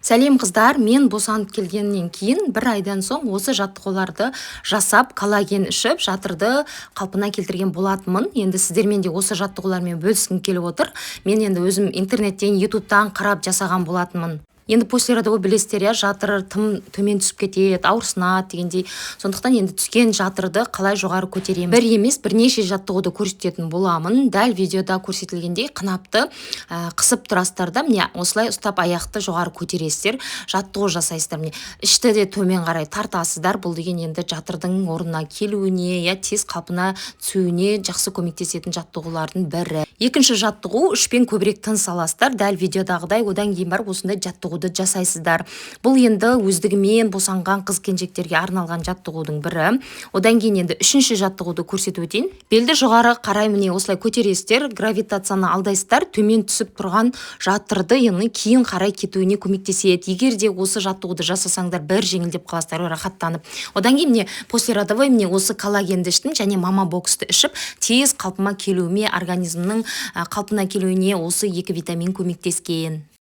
Сәлем, қыздар! Мен босанып келгеннен кейін бір айдан соң осы жаттығуларды жасап, коллаген ішіп, жатырды қалпына келтірген болатынмын. Енді сіздермен де осы жаттығулармен бөліскім келіп отыр. Мен енді өзім интернеттен, Ютубтан қарап жасаған болатынмын. Енді послеродовой, білесіздер, иә, жатыр тым төмен түсіп кетеді, ауырсынады дегендей. Сондықтан енді түскен жатырды қалай жоғары көтереміз? Бір емес, бірнеше жаттығуды көрсететін боламын. Дәл видеода көрсетілгендей, қынапты қысып тұрасыздар да, міне, осылай ұстап, аяқты жоғары көтересіздер, жаттығу жасайсыздар. Міне, ішті де төмен қарай тартасыздар. Бұл деген енді жатырдың орнына келуіне, иә, тез қалпына түсуіне жақсы көмектесетін жаттығулардың бірі. Екінші жаттығу: үшпен көбірек тыныс аласыздар, дәл видеодағыдай. Одан кейін барып осындай жаттығуды жасайсыздар. Бұл енді өздігімен босанған қыз келіншектерге арналған жаттығудың бірі. Одан кейін енді үшінші жаттығуды көрсетіп өтейін. Белді жоғары қарай, міне, осылай көтересіздер, гравитацияны алдайсыздар. Төмен түсіп тұрған жатырды енді кейін қарай кетуіне көмектеседі. Егер де осы жаттығуды жасасаңдар, бір жеңілдеп қаласыздар, рахаттанып. Одан кейін, міне, послеродовой, міне, осы коллагенді іштім және мама боксты ішіп, тез қалпыма келуіме, организмнің қалпына келуіне осы екі витамин көмектескен.